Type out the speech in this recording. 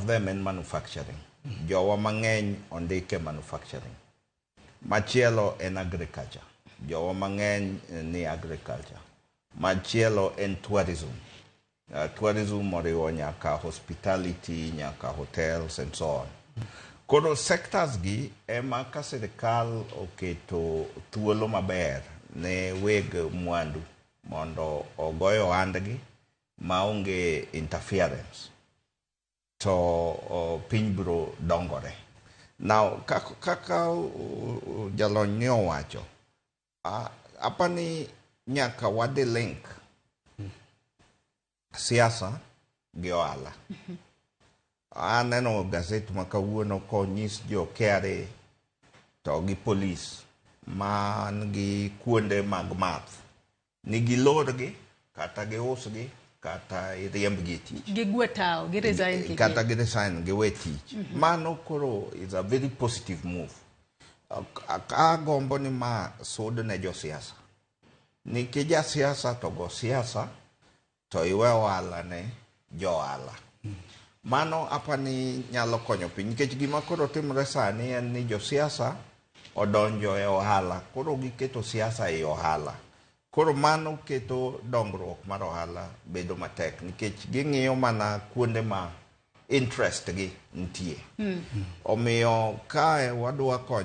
One of them en manufacturing. Jowa mang'eny ondike manufacturing. Machielo en agriculture. Jowa mang'eny ni agriculture. Machielo en tourism. Tourism oriwo nyaka hospitality, nyaka hotels and so on. Koro sectors gi ema ka sirikal oketo thuolo maber ne weg mwandu mondo ogoyo ohandgi maonge interference, to piny biro dongore. Now, kaka jalony ni owacho, apani nyaka wadhi link siasa gi ohala. Aneno gazet ma kawuono konyis jo KRA to gi polis man gi kuonde mag math ni gilorgi kata giusgi kata iriembgi e tich. Gigwe tao, gi resign kiki. Kata gi resign, giwe tich. Mano koro is a very positive move. Agombo ni ma sud ne josiasa, nikech jasiasa to go siasa to iwe ohala ne jo ohala. Mano apani nyalo konyo piny, nikech gima koro timore sani en ni josiasa odonjo e ohala, koro giketo siasa e ohala. Koro mano keto dongruok mar ohala bedo matek, nikech ging'iyo mana kuonde ma interest gi nitie. Omiyo kae wadwa konyo